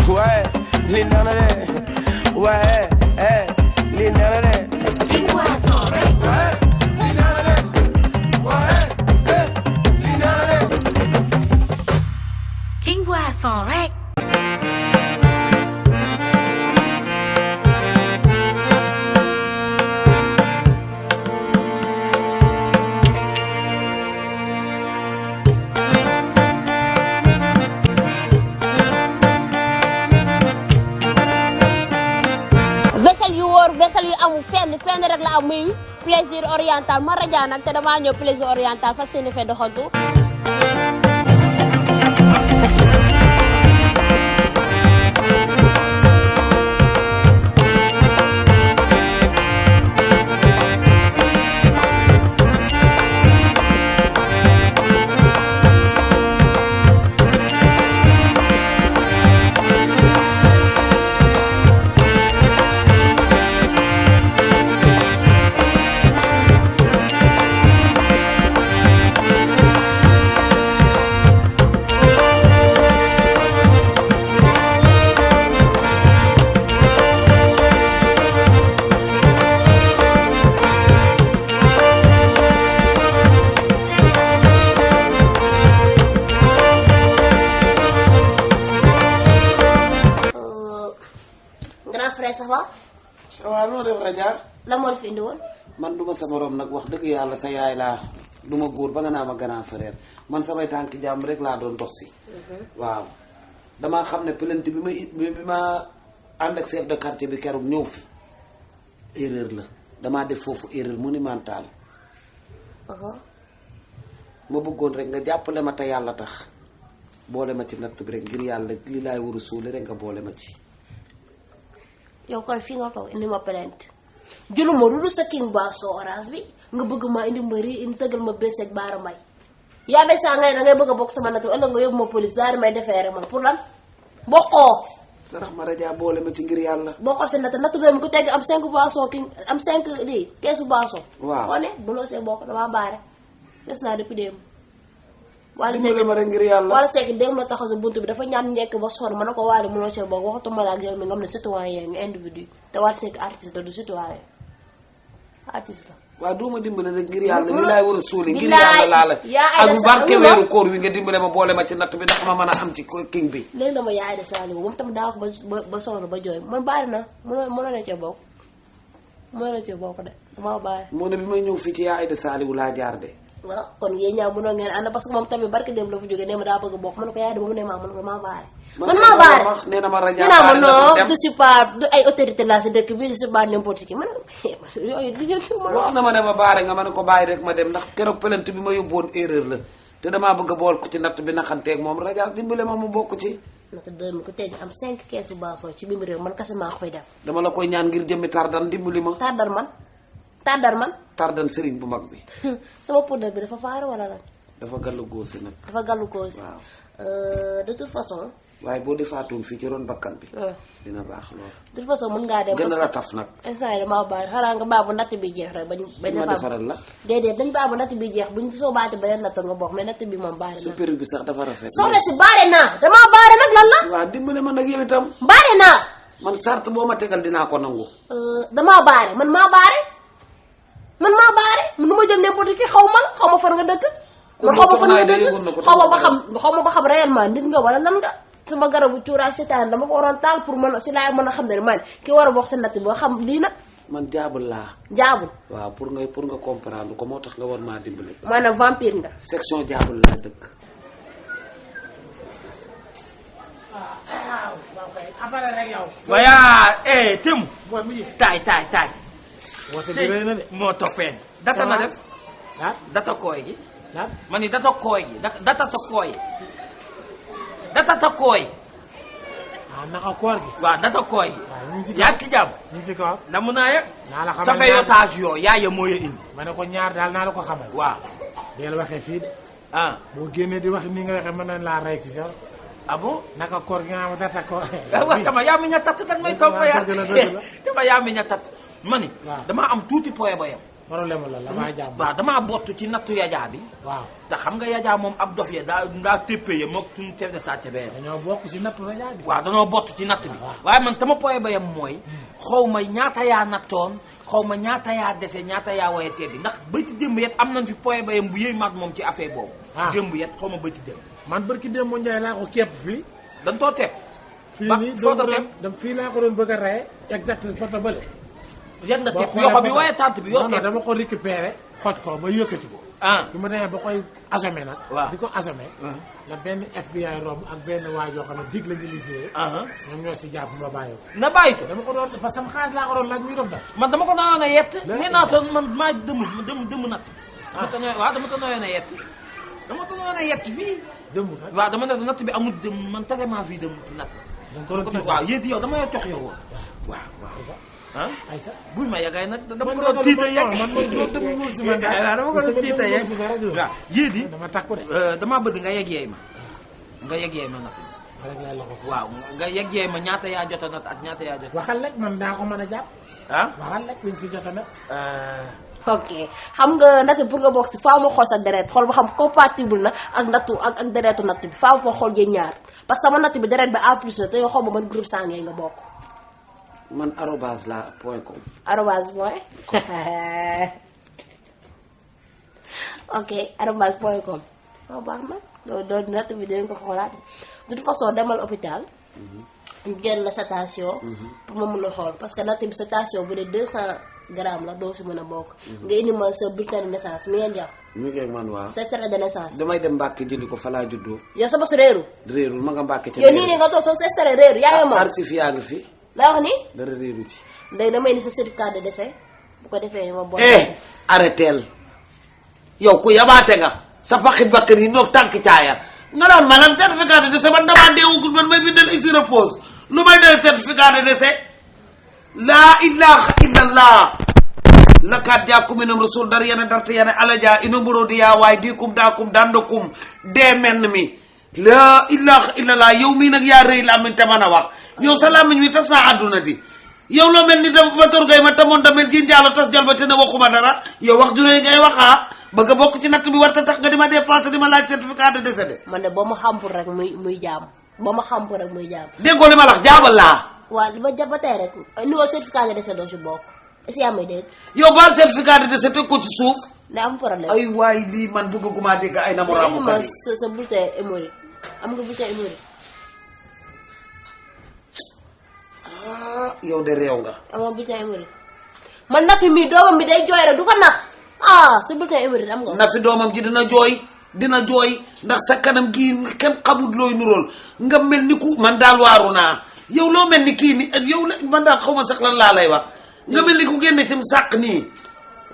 Ouais, li nana de. Ouais, li nana de. King Boisson rek. Ouais, li nana de. Ouais, li nana de. King Boisson rek. vaisselle yu amul fenn rek la am muy plaisir oriental ma raja nag te damaa ñëw plaisir oriental fas yéene fee doxantu. ça va noo def Raja. la moo fi indi woon. man duma sa morom nag wax dëgg yàlla sa yaay laa duma góor ba nga naa ma grand frère man samay tànki jàmm rek laa doon dox si. waaw damaa xam ne plainte bi ma ànd ak chef de quartier bi keroog ñëw fi erreur la damaa def foofu erreur monumentale. ma bëggoon rek nga jàppale ma te yàlla tax boole ma ci natt bi rek ngir yàlla lii laay war a suuli rek nga boole ma ci. yow kon fii nga toog indi ma plainte jëluma lu dul sa King Boisson orange bi nga bëgg ma indi mbëri indi tëggal ma bés ak baara may yaa bay saa ngay da ngay bëgg a bokk sama nattu ëllëg nga yóbbu ma police daal di may defee rek man pour lan bokkoo. sarax ma Raja boole ma ci ngir yàlla. bokkoo si natt bi ku tegg am 5 boisson King am 5 lii keesu boisson. waaw xone buloo see bokk damaa baare des naa depuis démb. Wally Seck dimbale ma rek ngir yàlla. Wally Seck démb la taxaw sa buntu bi dafa ñaan njekk ba sonn ma ne ko Wally mënoo see bokk waxatuma la ak yow mi nga xam ne citoyen nga individu te Wally Seck artiste la du citoyen artiste la. waaw doo ma dimbale rek ngir yàlla li laay war a suuli ngir yàlla laa la ak bu barke weeru koor wi nga dimbale ma boole ma ci natt bi ndax ma mën a am ci king bi. léegi dama yaay de Saliou moom tamit daa wax ba soxla ba jooy man bàyyi na mënoo na cee bokk mënoo na cee bokk de dama bàyyi. moo ne bi may ñëw fii ci yaa Aïda Saliou laa jaar de. waaw kon yéen ñaaw mënoo ngeen ànd parce que moom tamit barke dem la fu jógee nee ma daa bëgg a bokk man ko yaay de ba mu ne maa mën ko maa baare. man maa baare nee na ma Raja nee naa ma non je suis pas ay autorité la si dëkk bi je suis pas n'importe qui man yooyu di wax na ma ne ma baare nga ma ne ko bàyyi rek ma dem ndax keroog plainte bi ma yóbboon erreur la te damaa bëgg a bool ko ci natt bi naxanteeg moom Raja dimbale ma mu bokk ci. naka dërëm ko tey am 5 keesu boisson ci biir réew man kese maa ko fay def. dama la koy ñaan ngir jëmmi tardan dimbali ma. tardar man. tardan sëriñ bu mag bi. sama poudre bi dafa faar wala lan. dafa gàllu góosi nag. dafa gàllu góosi. waaw. de toute façon. waaye boo defaatoon fii ci ron bakkan bi. dina baax lool. de toute façon mën ngaa dem. gën a la taf nag. instant yii damaa bàyyi xanaa nga baabu natt bi jeex rek bañ ma defaral la. déedéet dañ baabu natt bi jeex buñ soo baati beneen natt nga bokk mais natt bi moom baare naa. super bi sax dafa rafet. soxna si baare naa damaa baare nag lan la. waaw dimbale ma nag yow itam. baare naa. man sart boo ma tegal dinaa ko nangu. damaa baare man maa baare man nu ma jël n'importe qui xaw ma fan nga dëkk. man xaw ma fan nga dëkk xaw ma ba xam réellement nit nga wala nan nga. sama garabu cuuraay seetaan dama ko waroon taal pour mën si laay mën a xam ne man ki war a bokk sa natt bi ba xam lii nag. man jaabul laa. jaabul. waaw pour nga comprendre ko moo tax nga war maa dimbali. maanaam vampire nga. section jaabul laa dëkk. waaye Témou. taay. moo toppee. data na def. data kooy gi. ma ni data kooy gi data ta kooy. data ta kooy. naka koor gi. waaw data kooy gi. yaa ngi ci jàmm. ñu ngi ci kaw. namu naa ya. naa la xamal ça fait yotage yoo yaaya moo ya indi. ma ne ko ñaar daal naa la ko xamal. waaw. deel waxee fii de. boo génnee di wax ni nga waxee mën nañ laa rey ci sax. ah bon. naka koor gi nga xam data ko. waaw tama yaa mi ña tat dañ may topp yaa. tama yaa mi ña tat. ma ni damaa am tuuti poye ba yam. problème la waa jàmm. waaw damaa bottu ci nattu yajaa bi. waaw te xam nga yajaa moom ab dof ya daa téppee ya moog suñu chef de station bee. dañoo bokk ci nattu yajaa bi. waaw danoo bottu ci natt bi. waaye man sama poye ba yam mooy. xaw ma ñaata yaa nattoon xaw ma ñaata yaa dese ñaata yaa waye teddi ndax bayti démb yet am nañ fi poye ba yam bu yëy maag moom ci affaire boobu. démb yet xaw ma bayti démb. man barki démb Ndiaye laa ko képp fii. dañ too tepp. fii nii fii laa ko doon bëgg a reye exact photo bële. jet nga tepp yoxo bi waaye tànt bi yoo tepp dama ko récupéré xoj ko ba yëkkati ko. bi ma demee ba koy assommé nag. waaw di ko assommé. la benn FBI romb ak benn waa joo xam ne dig la ñu liggéeyee. ñoom ñoo si jàpp ma bàyyi ko. na bàyyi ko dama ko doon parce que sama xaalis laa ko doon laaj muy doon def. man dama ko doon a yett. nee naa toon man maa dëmm natt. waaw dama ko doon a yett. dama ko doon a yett fii. dëmm kat waaw dama ne natt bi amul dëmm man tellement fii dëmm ci natt. da nga ko doon tiital waaw yéen yow dama jox yow woon. waaw ah ayca buy ma yagay nag dama ko doon tiita yegg man dama si man dama ko doon tiita yegg waaw yéedi dama takku de damaa bëgg nga yegg yeey ma nga yegg yeey ma nag waaw nga yegg yeey ma ñaata yaa jota nat ak ñaata yaa jota waxal rek man daa ko mën a jàpp waxal rek liñ fi jota nat ok xam nga natt pour nga bokk si faaw ma xool sa deret xool ba xam compatible na ak nattu ak deretu natt bi faaw ma xool yéen ñaar parce que sama natt bi deret bi A plus la te yow xool ba man groupe sanguin nga bokk man arobase la point com. arobase point ok arobase point com. waaw baax na loolu natt bi dinañ ko xoolaat de toute façon demal hôpital. ñu jël la station. pour ma mën a xool parce que natt bi station bu dee 200 grammes la doo si mën a bokk. nga indi ma sa bulletin de naissance mi ngeen jàpp. mi ngi man waaw. sa extrait de naissance. damay dem Mbàkke jëli ko fa laa juddoo. yow sa bos réeru. réerul ma nga Mbàkke ca. yow nii nii nga toog soo sa extrait réeru yaa ngi moom. arsif yaa ngi fi. la wax ni. dara réeru ci. léegi damay indi sa certificat de décès bu ko defee ma bon. arrêteel yow ku yabaate nga sa paxi bakkar yi noog tànk caaya nga naan maanaam certificat de décès man damaa deewugul man may bindal ici repose lu may dee certificat de décès laa ilaha illallah lakat jaakum inam rasul dar yana darta yana alaja ino mborodi yaa waay diikum daakum dandakum dee menn mi laa ilaha illallah yow mii nag yaa rëy làmmiñ te mën a wax yow sa làmmiñ wi tas naa àdduna di yow loo mel ni da ma torgay ma tamoon damel ji njaalo tas jalba te ne waxuma dara yow wax juree ngay waxaa bëgg a bokk ci natt bi war ta tax nga di ma dépensé di ma laaj certificat de décès. man de boo ma xampul rek muy jaam boo ma xampul rek muy jaam. déggoo li ma la wax jaabal laa. waaw li ma ba tey rek niveau certificat de décès doo si bokk est-ce que yaa may dégg. yow baal certificat de décès teg ko ci suuf. ne am problème. ay waay lii man bëgguma dégg ay namoraamu ma sa bulletin hémorroïde am nga bulletin hémorroïde. yow de réew nga. amoo bulletin hémorroïde man Nafi mii doomam bi day jooy rek du ko nax sa bulletin hémorroïde am nga. Nafi doomam ji dina jooy ndax sa kanam gii kenn xamut looy nurool nga mel ni ku man daal waaru naa yow loo mel ni kii ni yow la man daal xaw ma sax lan laa lay wax nga mel ni ku génne ci sàq nii.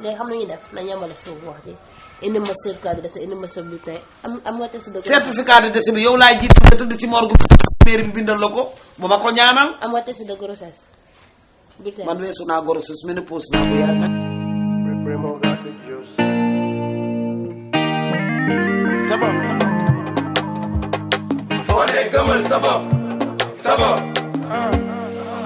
léegi xam nañu def nañ yemale foofu wax ji indi ma certificat de décès indi ma sa bulletin am nga test de. certificat de décès bi yow laay jiite nga tëdd ci morgue mairie bi bindal la ko bu ma ko ñaanal. am nga test de grossesse. bulletin man weesu naa grossesse ménopause naa bu yàgg. Primo got the juice. Sabab. Foo ne gëmal sabab. Sabab.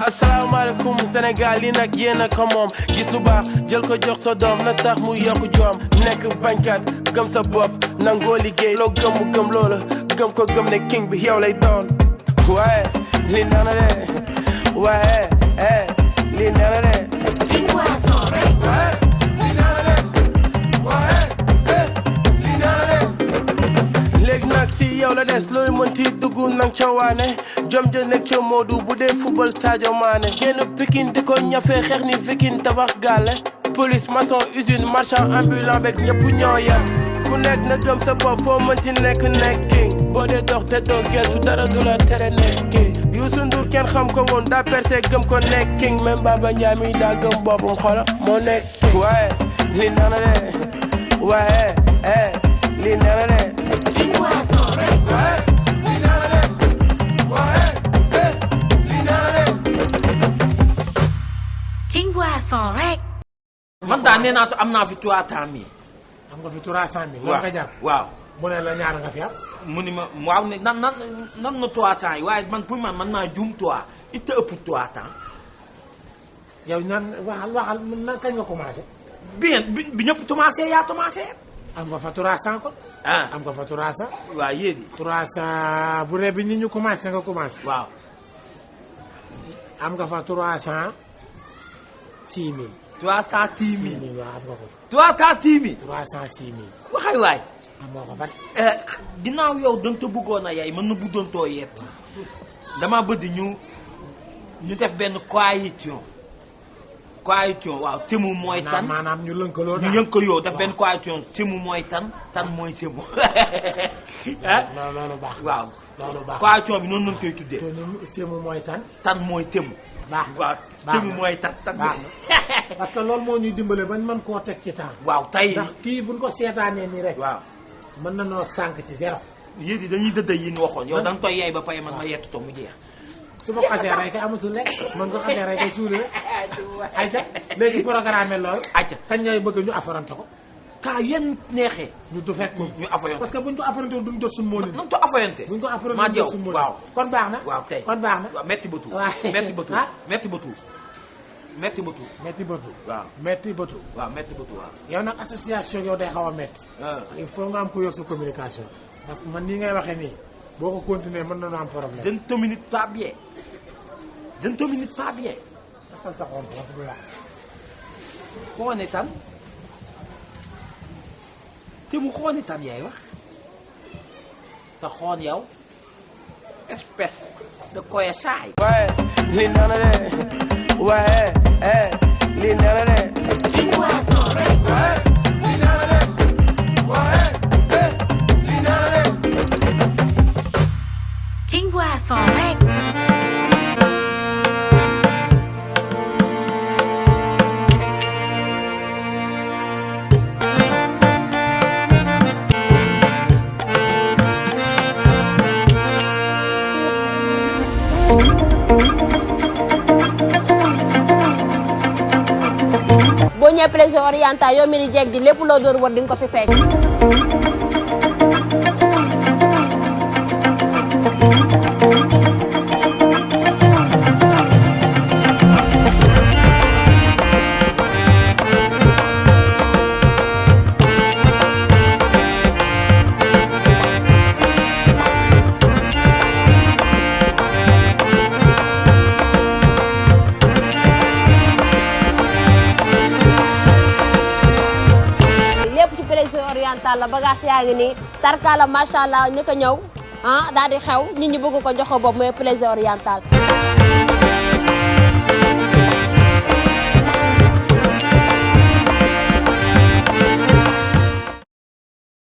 asalaamaaleykum Sénégal yi nag yéen a ko moom gis lu baax jël ko jox sa doom na tax mu yokk joom nekk bañkat gëm sa bopp nangoo liggéey loo gëm mu gëm loola gëm ko gëm ne king bi yow lay doon waaye li nana de waaye li nana de King Boisson rek. léegi nag ci yow la des looy mënti dugg nang ca waane jom ja nekk ca Modou bu dee football Sadio Mané génn Pikine di ko ñafee xeex ni Viking tabax gàlle police maçon usine marchand ambulant beeg ñëpp ñoo yem ku nekk na gëm sa bopp foo mënti nekk boo dee dox te doo geesu dara du la tere nekki Youssou Ndour kenn xam ko woon daa percé gëm ko nekk king même Baba Ndiaye mi daa gëm boppam xola moo nekk waaye li nana de waaye li nana de King Boisson rek. King Boisson rek. man daa nee naa am naa fi 300 000. am nga fi 300 000. lan nga jàpp waaw. mu ne la ñaar nga fi am. mu ni ma waaw ne nan na 300 yi waaye man pour man maa juum 3 it ëpp 300. yow ñaan waxal nan kañ nga commencé. bi ñëpp commencé yaa commencé. am nga fa 300 ko. ah am nga fa 300. waaw yéen 300 bu dee bi nit ñu commencé nga commencé. waaw. am nga fa 300 6000. 310 000 6000 waaw am nga ko. 310 000. 306 000. waxay waay. am nga ko fa. ginnaaw yow da nga ko bëggoon a yaay mën na buddoon too yett dama bëgg ñu def benn coalition waaw temu mooy tan maanaam ñu lëkkaloo ñu lëkkaloo def benn coalition temu mooy tan mooy temu. loolu baax. waaw loolu baax coalition bi noonu lañ koy tuddee. te ñun temu mooy tan mooy temu. baax waaw temu mooy tan. baax parce que loolu moo ñuy dimbale bañ mën koo teg ci temps. waaw tey ndax kii buñ ko seetaanee nii rek. waaw mën na noo sànq ci zéro. yéen yi dañuy dëdd yi ñu waxoon yow da nga koy yaay ba pare man ma yettu to mu jeex. su ma xasee rek kay amatul rek mën nga xasee rek kay suuli rek. ayca léegi programme lool. ayca kañ ngay bëgg ñu affronté ko. kaa yéen neexee. ñu du fekk ñu affronté parce que buñ ko affronté duñ jot suñu moon. nañ ko affronté. buñ ko affronté maa duñ jëw jot suñu moon. waaw kon baax na. waaw tey kon baax na. waaw metti bëtu. waaw metti bëtu. ah metti bëtu. metti bëtu. metti bëtu. waaw metti bëtu. waaw metti bëtu waaw. yow nag association yow day xaw a metti. il faut nga am ko yor sa communication. parce que man nii ngay waxee nii boo ko continuer mën na am problème. je ne communique pas bien. je ne communique pas bien. dafa sa xol wax dëgg yàlla. xoone tan te mu xoone tan yaay wax te xoon yow espèce de koy saay. waaye li nana de waaye li nana de. King Boisson rek. King Boisson rek. boo ñëwee plaisir oriental yow mi di jeeg ji lépp loo doon war di nga ko fi fekk. oriental la bagage yaa ngi nii tarkala macha allah ñu ko ñëw ah daal di xew nit ñi bëgg ko jox ko boobu mooy plaisir oriental